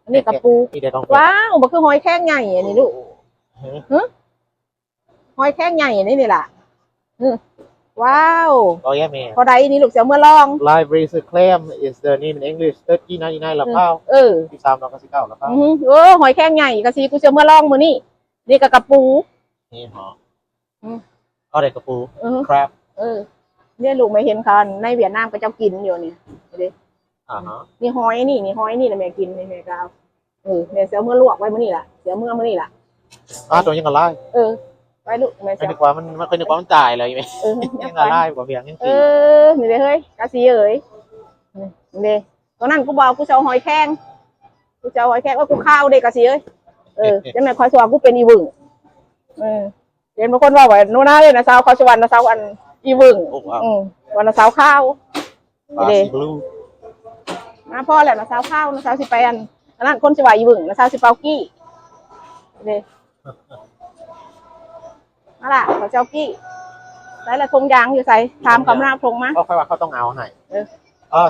ອັນນີ້ກະປູ. ນີ້ໄດ້ຂອງແປກ. ວ້າວ ບໍ່ຄືຫອຍແຄງໃຫຍ່ອັນນີ້ລູກ. ຫື ຫື ຫອຍແຄງໃຫຍ່ອັນນີ້ນີ້ລະ. ຫື ວ້າວ. ເອົາແຍະແມ່. ເທົ່າໃດນີ້ລູກ ຊິເອົາເມືອລອງ? Live razor clam is the name in English, thirteen ninety-nine ລາວພາວ. ເອີ ສິບສາມດອກເກົ້າສິບເກົ້າ ລາວພາວ. ອື ເອີ ຫອຍແຄງໃຫຍ່ ກະຊິ ກູຊິເອົາເມືອລອງມື້ນີ້. ນີ້ກະກະປູ. ນີ້ຫອ ອື ເອົາໄດ້ກະປູ. ເອີ crab. ເອີ ນີ້ລູກ ແມ່ເຫັນເຂົາໃນຫວຽດນາມເຂົາເຈົ້າກິນຢູ່ນີ້. ນີ້ເດ້. ອ່າຮະ ນີ້ຫອຍນີ້ ນີ້ຫອຍນີ້ລະແມ່ກິນນີ້ ແມ່ກະເອົາ. ເອີ ແມ່ຊິເອົາເມືອລວກໄວ້ມື້ນີ້ລະ ຊິເອົາເມືອມື້ນີ້ລະ. ອ້າ ໂຕຍັງກະລາຍ. ເອີ ໄວ້ລູກ ແມ່ຊິ ຂ້ອຍນຶກວ່າມັນ ຂ້ອຍນຶກວ່າມັນຕາຍແລ້ວອີແມ່. ເອີ ຍັງກະລາຍບໍ່ພຽງ ຍັງກິນ. ເອີ ນີ້ເດ້ເຮີ້ຍ ກະຊິເອີຍ. ນີ້ເດ້. ຕອນນັ້ນກູບໍ່ເອົາ ກູຊິເອົາຫອຍແຄງ ກູຊິເອົາຫອຍແຄງ. ເອີ ກູຄາວເດ້ກະຊິເອີຍ. ເອີ ຈັ່ງໃດຂ້ອຍຊິວ່າກູເປັນອີຫວຶ້ງ. ເອີ ເຫັນບາງຄົນເວົ້າວ່າ ໜູນາເອີຍ ນ້າສາວ ຂ້ອຍຊິວ່ານ້າສາວອັນ ອີຫວຶ້ງ. ອື ວ່ານ້າສາວຄາວ. ປາ ເດ້ ຊີບລູ. ມາພໍແລ້ວ ນ້າສາວຄາວ ນ້າສາວຊິໄປອັນ ອັນນັ້ນ ຄົນຊິວ່າອີຫວຶ້ງ ນ້າສາວຊິເປົ່າກີ້. ເດ້ ມາລະ ເຂົາເຈົ້າກີ້. ໃສລະຖົງຢາງຢູ່ໃສ? ຖາມເຂົາມາ ຖົງມາ. ເພາະຂ້ອຍວ່າເຂົາຕ້ອງເອົາໃຫ້. ເອີ ເອົາ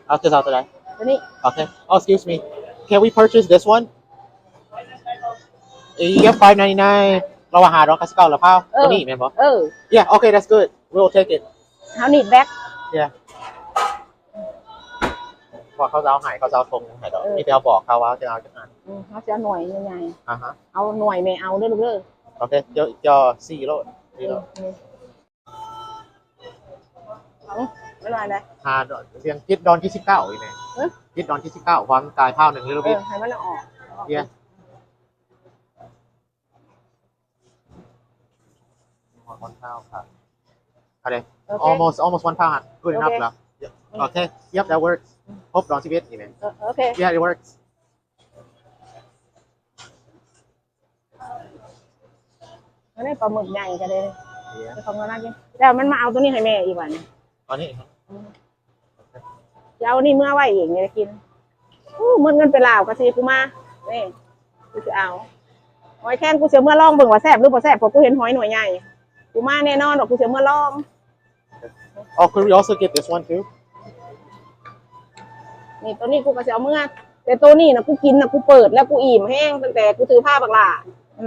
ເອົາຕົວ ເອົາຕົວໃດ? ຕົວນີ້. Okay. Oh, excuse me. Can we purchase this one? Yep, five ninety-nine. ລາວວ່າຫ້າດອກເກົ້າສິບເກົ້າລາວພາວ. ເອີ ຕົວນີ້ແມ່ນບໍ່? ເອີ Yeah, okay, that's good. We'll take it. ເຮົາ need back. Yeah. ເພາະເຂົາຈະເອົາໃຫ້ ເຂົາຈະເອົາຖົງໃຫ້ດອກ. ເອີ ມີແຕ່ເຮົາບອກເຂົາວ່າເຮົາຈະເອົາຈັກອັນ. ອື ເຮົາຊິເອົາໜ່ວຍໃຫຍ່ໆ. ອ່າຮະ ເອົາໜ່ວຍແມ່ເອົາເດີລູກເດີ. ໂອເຄ ເຈົ້າ ເຈົ້າຊີ້ໂລດ ຊີ້ໂລດ. ອື ອື ມັນວ່າໃດ? ຫາດອນ ສຽງຈິດດອນທີສິບເກົ້າອີກແມ່. ຫຶ ຈິດດອນທີສິບເກົ້າ ຄວາມກາຍພາວໜຶ່ງ little bit. ເອີ ໃຫ້ມັນອອກ. Yeah. ຮອດວັນພາວຄັບ. ເທົ່າໃດ? ໂອເຄ almost, almost one pound. Good enough ໂອເຄ ແລ້ວ. ໂອເຄ yep, that works. ອື ຄົບດອນສິບເອັດນີ້ແມ່. ເອີ ໂອເຄ Yeah, it works. ອັນນີ້ປາໝຶກໃຫຍ່ກະເດ້. Yeah. ຂອງເຮົານະກິນ. ແລ້ວມັນມາເອົາໂຕນີ້ໃຫ້ແມ່ອີກບາດນີ້. ອັນນີ້ ອື ຊິເອົານີ້ເມືອໄວ້ເອງນີ້ໄດ້ກິນ. ໂອ້ ໝົດເງິນໄປລາວກະຊິ ກູມາ. ນີ້ ກູຊິເອົາ. ຫອຍແຄງ ກູຊິເອົາເມືອລອງເບິ່ງວ່າແຊບຫຼືບໍ່ແຊບ ເພາະກູເຫັນຫອຍໜ່ວຍໃຫຍ່. ກູມາແນ່ນອນວ່າກູຊິເອົາເມືອລອງ. Oh, could we also get this one too? ນີ້ ໂຕນີ້ກູກະຊິເອົາເມືອ. ແຕ່ໂຕນີ້ນະ ກູກິນນະ ກູເປີດແລ້ວ ກູອີ່ມແຮງ ຕັ້ງແຕ່ກູຖືພາບັກຫຼ້າ. ອື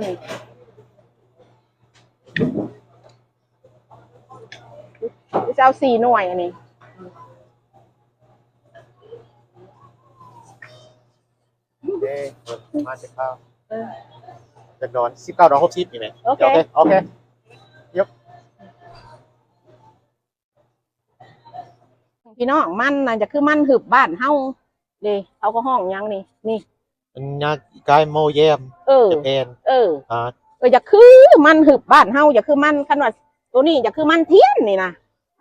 ກູຊິເອົາສີ່ໜ່ວຍອັນນີ້. ເດ້ ມາຈາກເຂົາ. ເອີ ຈາກດອນ ສິບເກົ້າດອນຫົກສິບນີ້ແມ່. ໂອເຄ ໂອເຄ ໂອເຄ. ຍົກ ພີ່ນ້ອງ ມັນນະຢາກຄືມັນຫຶບບ້ານເຮົາເດ້. ເຂົາກໍຮ້ອງຫຍັງນີ້ ນີ້ ອັນຍາກາຍໂມແຍມ. ເອີ ຈະແພນ. ເອີ ອ່າ ເອີ ຢາກຄືມັນຫຶບບ້ານເຮົາ ຢາກຄືມັນ. ຄັນວ່າໂຕນີ້ຢາກຄືມັນທຽນນີ້ນະ.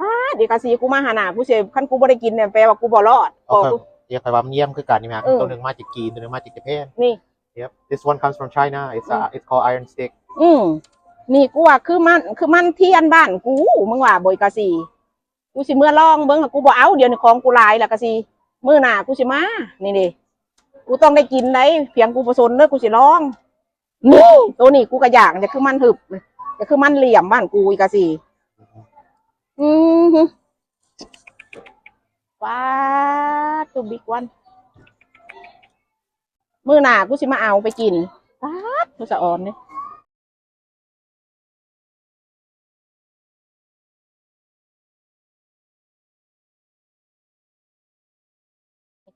ອ້າ ເດກາຊີ ກູມາຫາໜ້າ ກູຊິ ຄັນກູບໍ່ໄດ້ກິນນີ້ ແປວ່າກູບໍ່ລອດ. ໂອເຄ ເອີ ຂ້ອຍວ່າມັນແຍມຄືກັນນີ້ແມ່. ເອີ ໂຕໜຶ່ງມາຈາກຈີນ ໂຕໜຶ່ງມາຈາກຈະແພນ. ນີ້ Yep, this one comes from China. It's, uh, it's called iron stick. ອື ນີ້ ກູວ່າຄືມັນ ຄືມັນທຽນບ້ານກູ. ມຶງວ່າບໍ່ ເດກາຊີ? ກູຊິເມືອລອງເບິ່ງ. ກູບໍ່ເອົາ ດຽວນີ້ຂອງກູຫຼາຍແລ້ວ ກາຊິ ມື້ໜ້າກູຊິມາ. ນີ້ເດ້ ກູຕ້ອງໄດ້ກິນໄດ໋. ພຽງກູບໍ່ສົນເດີ ກູຊິລອງ. ນີ້ ໂຕນີ້ກູກະຢາກ ຢາກຄືມັນຫຶບ ຢາກຄືມັນຫຼຽມບ້ານກູອີກ ກາຊິ. ອືຫື ປາດ too big one. ມື້ໜ້າກູຊິມາເອົາໄປກິນ. ປາດ ຜູ້ສະອອນເດ້.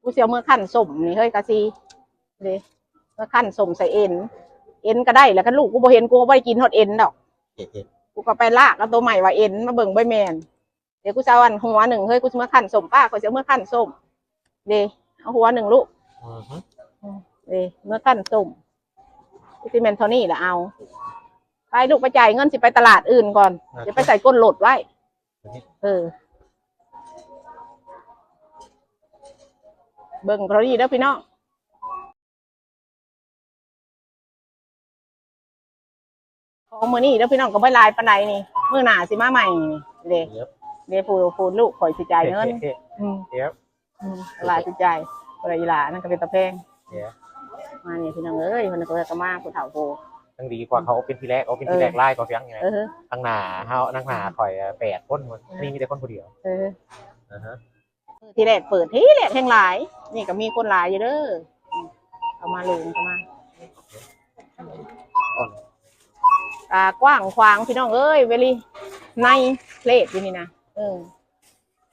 ກູຊິເອົາເມືອຄັ້ນສົ້ມນີ້ເຮີ້ຍ ກາຊິ ເດ້ ເມືອຄັ້ນສົ້ມໃສ່ເອັນ. ເອັນກະໄດ້ແຫຼະ ຄັນລູກກູບໍ່ເຫັນ ກູບໍ່ໄດ້ກິນຮອດເອັນດອກ. ເອີ ເອີ ກູກະໄປລາກເອົາໂຕໃໝ່ວ່າເອັນ ມາເບິ່ງບໍ່ແມ່ນ. ດຽວກູຊິເອົາອັນຫົວໜຶ່ງເຮີ້ຍ ກູຊິເມືອຄັ້ນສົ້ມ. ປ້າ ຂ້ອຍຊິເອົາເມືອຄັ້ນສົ້ມເດ້. ເອົາຫົວໜຶ່ງລູກ. ອືຮຶ ເດ້ ເມືອຄັ້ນສົ້ມ. ຊິແມ່ນເທົ່ານີ້ລະເອົາ. ໄປລູກ ໄປຈ່າຍເງິນ ຊິໄປຕະຫຼາດອື່ນກ່ອນ. ໂອເຄ ຊິໄປໃສ່ກົ້ນລົດໄວ້. ໂອເຄ ເອີ ເບິ່ງເທົ່ານີ້ເດີພີ່ນ້ອງ. ຂອງມື້ນີ້ເດີພີ່ນ້ອງ ກະບໍ່ຫຼາຍປານໃດນີ້. ມື້ໜ້າຊິມາໃໝ່ເດ້. ເອີ ເດ້ ຜູ້ ຜູ້ລູກຂ້ອຍຊິຈ່າຍເງິນ. ອື ເອີ ຫຼາຍຊິຈ່າຍ. ບໍ່ໄດ້ ອີຫຼ້ານັ້ນກະເປັນຕາແພງ. ເອີ ມານີ້ພີ່ນ້ອງເອີຍ ເພິ່ນກະມາຜູ້ເຖົ້າຜູ້ ຍັງດີກວ່າເຂົາເປັນທີແລກ. ເອົາເປັນທີແລກຫຼາຍກວ່າພຽງນີ້. ເອີ ທາງໜ້າເຮົາ ທາງໜ້າຂ້ອຍແປດຄົນ ນີ້ມີແຕ່ຄົນຜູ້ດຽວ. ເອີ ອ່າຮະ. ມື້ທີແລກເປີດທີແລກແຮງຫຼາຍ ນີ້ກໍມີຄົນຫຼາຍຢູ່ເດີ ເຂົ້າມາເລີຍ ເຂົ້າມາ ກໍກວ້າງຂວາງພີ່ນ້ອງເອີຍ very nice place ຢູ່ນີ້ນະ ເອີ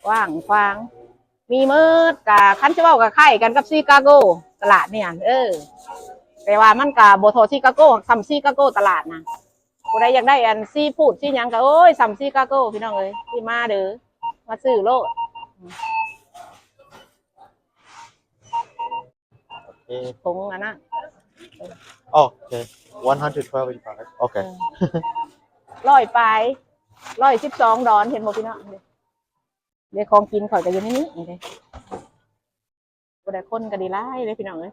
ກວ້າງຂວາງ ມີໝົດ ກະຄັນຊິເວົ້າກະຄ້າຍກັນກັບຊີກາໂກ ຕະຫຼາດນີ້ຫັ້ນ ເອີ ແຕ່ວ່າມັນກະບໍ່ທໍ່ຊີກາໂກ ສ່ຳຊີກາໂກຕະຫຼາດນະ ຜູ້ໃດຢາກໄດ້ອັນຊີຟູດຊີຫຍັງກະ ໂອ້ຍ ສ່ຳຊີກາໂກພີ່ນ້ອງເອີຍ ທີ່ມາເດີ ມາຊື້ໂລດ. ໂອເຄ ຖົງອັນນັ້ນ ໂອເຄ one hundred twelve eighty-five ໂອເຄ ເອີ ຮ້ອຍປາຍ ຮ້ອຍສິບສອງດອນ ເຫັນບໍ່ພີ່ນ້ອງ ເດ້ ຂອງກິນຂ້ອຍກໍຢູ່ໃນນີ້ ນີ້ເດ້ ຜູ້ໃດຄົນກໍດີຫຼາຍເດ້ພີ່ນ້ອງເອີຍ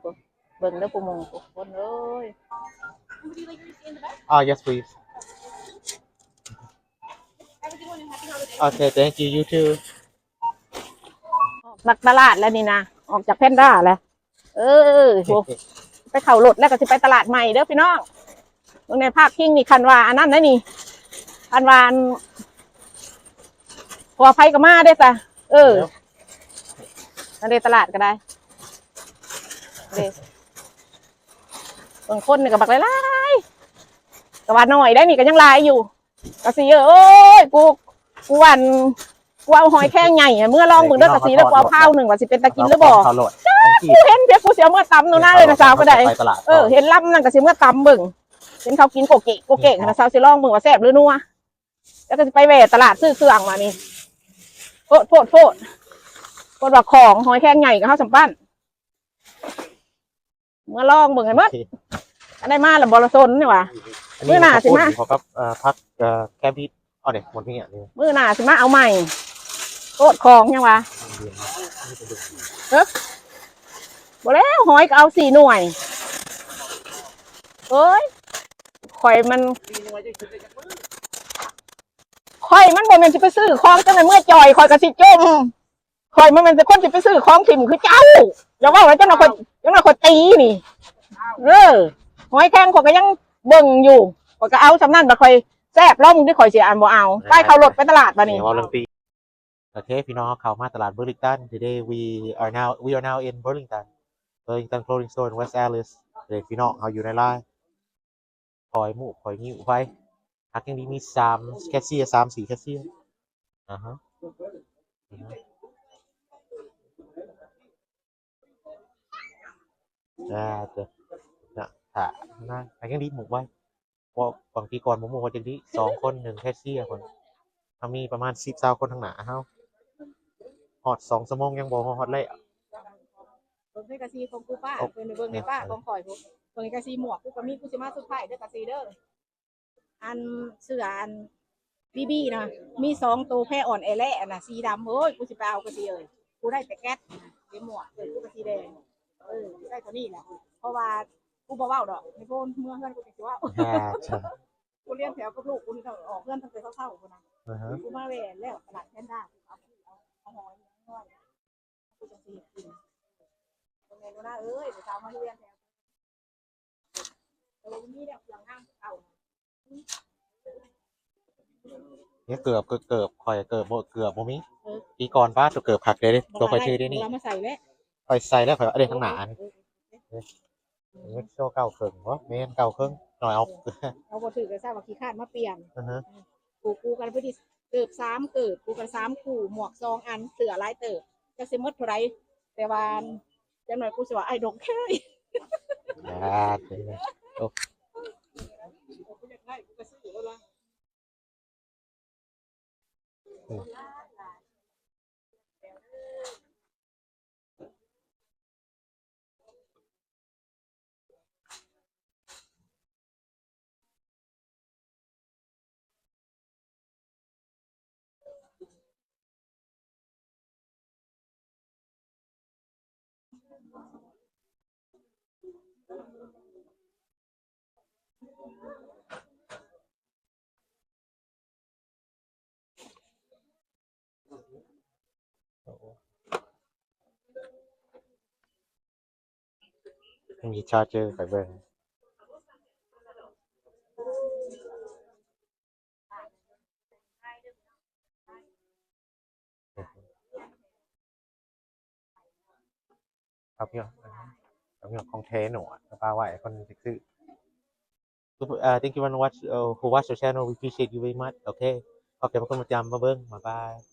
ເບິ່ງເດີຜູ້ໝູ່ ຄົນເອີຍ Ah, yes, please. Okay, thank you. You too. ອອກຈາກຕະຫຼາດແລ້ວນີ້ນະ ອອກຈາກແພນດ້າແລ້ວ ເອີ ໂຫ ໄປເຂົ້າລົດແລ້ວກໍຊິໄປຕະຫຼາດໃໝ່ເດີພີ່ນ້ອງ ເບິ່ງແດ່ພາກພິງນີ້ ຄັນວ່າອັນນັ້ນນະນີ້ ຄັນວ່າອັນ ຜົວໃຜກໍມາເດ້ຊະ ເອີ ອັນເດຕະຫຼາດກໍໄດ້ ເດ້ ບາງຄົນນີ້ກໍບັກຫຼາຍໆ ກໍວ່າໜ້ອຍໄດ໋ ນີ້ກໍຍັງຫຼາຍຢູ່ ກະສີເອີຍ ໂອ້ຍ ກູ ກູອັນ ກູເອົາຫອຍແຄງໃຫຍ່ເມືອລອງເບິ່ງເດີ ກະສີເດີ ກູເອົາພາວໜຶ່ງວ່າຊິເປັນຕາກິນຫຼືບໍ່ ຈ້າ ກູເຫັນເພຍ ກູຊິເອົາເມືອຕຳໂນ່ນນາເອີຍ ນາສາວກໍໄດ້ ເອີ ເຫັນລຳນັ້ນກະຊິເມືອຕຳເບິ່ງ ເຫັນເຂົາກິນໂກເກະໂກເກະຫັ້ນນາສາວ ຊິລອງເບິ່ງວ່າແຊບຫຼືນົວ ແລ້ວກໍຊິໄປແວ່ຕະຫຼາດຊື້ເຄື່ອງວ່ານີ້ ໂພດ ໂພດ ໂພດ ໂພດວ່າຂອງຫອຍແຄງໃຫຍ່ກໍເຮົາສຳປັ້ນ ເມືອລອງເບິ່ງໃຫ້ໝົດ ໂອເຄ ອັນໃດມາລະບໍ່ລະສົນນີ້ຫວາ ອັນນີ້ ມື້ໜ້າຊິມາ ເຂົາກັບ ເອີ ຜັກ ເອີ ແຄບິດ ເອົາເດ້ ໝົດນີ້ ມື້ໜ້າຊິມາເອົາໃໝ່ ໂຄດຂອງຫຍັງຫວາ ເອີ ບໍ່ແລ້ວ ຫອຍກໍເອົາສີ່ໜ່ວຍ ໂອ້ຍ ຂ້ອຍມັນ ຂ້ອຍມັນບໍ່ແມ່ນຊິໄປຊື້ຂອງ ຈັ່ງໃດເມືອຈ່ອຍ ຂ້ອຍກໍຊິຈົ່ມ ຂ້ອຍມັນແມ່ນແຕ່ຄົນຊິໄປຊື້ຂອງຖິ້ມຄືເຈົ້າ ຢ່າເວົ້ານະ ຈັ່ງໜ້ອຍຂ້ອຍ ຈັ່ງໜ້ອຍຂ້ອຍຕີນີ້ ເອີ ຫອຍແຄງຂ້ອຍກໍຍັງເບິ່ງຢູ່ ຂ້ອຍກໍເອົາສ່ຳນັ້ນ ບາດຂ້ອຍແຊບລອງເບິ່ງຕິ ຂ້ອຍຊິອັນບໍ່ເອົາ ໄປເຂົ້າລົດໄປຕະຫຼາດບາດນີ້ ເວົ້າເລື່ອງຕີ ໂອເຄ ພີ່ນ້ອງ ເຮົາເຂົ້າມາຕະຫຼາດ Burlington. Today we are now, we are now in Burlington, Burlington Clothing Store in West Allis. ເດ້ ພີ່ນ້ອງ ເຮົາຢູ່ໃນລາຍ ຄອຍໝູກ ຄອຍງິ້ວໄປ ຫາກຍັງດີມີສາມແຄຊຽ ສາມສີ່ແຄຊຽ ອາຮະ ອາຮະ ອ່າ ເດີ ນະ ຖ້ານາງ ຫາກຍັງດີໝູກໄວ້ ເພາະບາງທີກ່ອນໝູກ ໝູກວ່າຈັ່ງດີ ສອງຄົນ ໜຶ່ງແຄຊຽ ເພິ່ນ ເຮົາມີປະມານສິບ ຊາວຄົນທາງໜ້າເຮົາ ຮອດສອງຊົ່ວໂມງຍັງບໍ່ຮອດແລ້ວ ເບິ່ງແຕ່ກະສີຂອງກູປ້າ ເພິ່ນເບິ່ງແຕ່ປ້າຂອງຂ້ອຍພຸ້ນ ເບິ່ງແຕ່ກະສີໝວກ ກູກໍມີ ກູຊິມາສຸດທ້າຍເດີກະສີເດີ ອັນເສື້ອອັນບີບີນະ ມີສອງໂຕແພອ່ອນແອແລະນະ ສີດຳ ໂອ້ຍ ກູຊິໄປເອົາກະສີເອີຍ ກູໄດ້ແຕ່ແກັດ ເດໝວກ ເອີ ກູກໍສີແດງ ເອີ ໄດ້ເທົ່ານີ້ແຫຼະ ເພາະວ່າກູບໍ່ເວົ້າດອກ ໃຫ້ໂພນເມືອເຮືອນກູຈັ່ງຊິເວົ້າ ອ່າ ຈ້ະ ກູລຽນແຖວກັບລູກ ກູນີ້ຕ້ອງອອກເຮືອນຕັ້ງແຕ່ເຊົ້າໆພຸ້ນນະ ອ່າຮະ ກູມາແວ່ແລ້ວຕະຫຼາດແພນດ້າ ກູເອົາ ເອົາ ເອົາຫອຍ ເອົາຫອຍ ກູຈັ່ງຊິເຮັດກິນ ບໍ່ແມ່ນບໍ່ນາເອີຍ ໄປເຊົ່າມາເຮືອນແຖວ ເອີ ມີແລ້ວເຄື່ອງງາມຄືເກົ່າ ເອີ ເກີບ ເກີບ ຂ້ອຍເກີບບໍ່ ເກືອບບໍ່ມີ ເອີ ປີກ່ອນປ້າໂຕເກີບຄັກເດ້ ໂຕຂ້ອຍຖືເດ້ນີ້ ເອົາມາໃສ່ແລ້ວ ຂ້ອຍໃສ່ແລ້ວ ຂ້ອຍເອົາເດ້ທາງໜ້ານີ້ ເອີ ເອີ ເອີ ໂຊເກົ້າເຄິ່ງບໍ່ ແມ່ນເກົ້າເຄິ່ງ ໜ້ອຍເອົາ ເອົາບໍ່ຖືກກໍຊາບວ່າຂີ້ຄ້ານມາປ່ຽນ ອືຮຶ ກູ ກູກັນພໍດີເກີບສາມເກີບ ກູກັນສາມຄູ່ ໝວກສອງອັນ ເສື້ອຫຼາຍເຕີບ ຈັກຊິໝົດເທົ່າໃດ ແຕ່ວ່າ ຈັກໜ້ອຍກູຊິວ່າ I don't care ອ່າ ໂອ້ ມີຊາເຈີໄປເບິ່ງ. ພາບຍົນ ພາບຍົນຂອງແທ້ໜວດ ປາໄວ້ຄົນຊິຊື້. Uh, thank you everyone watch, uh, who watch the channel. We appreciate you very much. Okay. ຂອບໃຈພວກຄົນມາຕິດຕາມມາເບິ່ງ. Bye bye.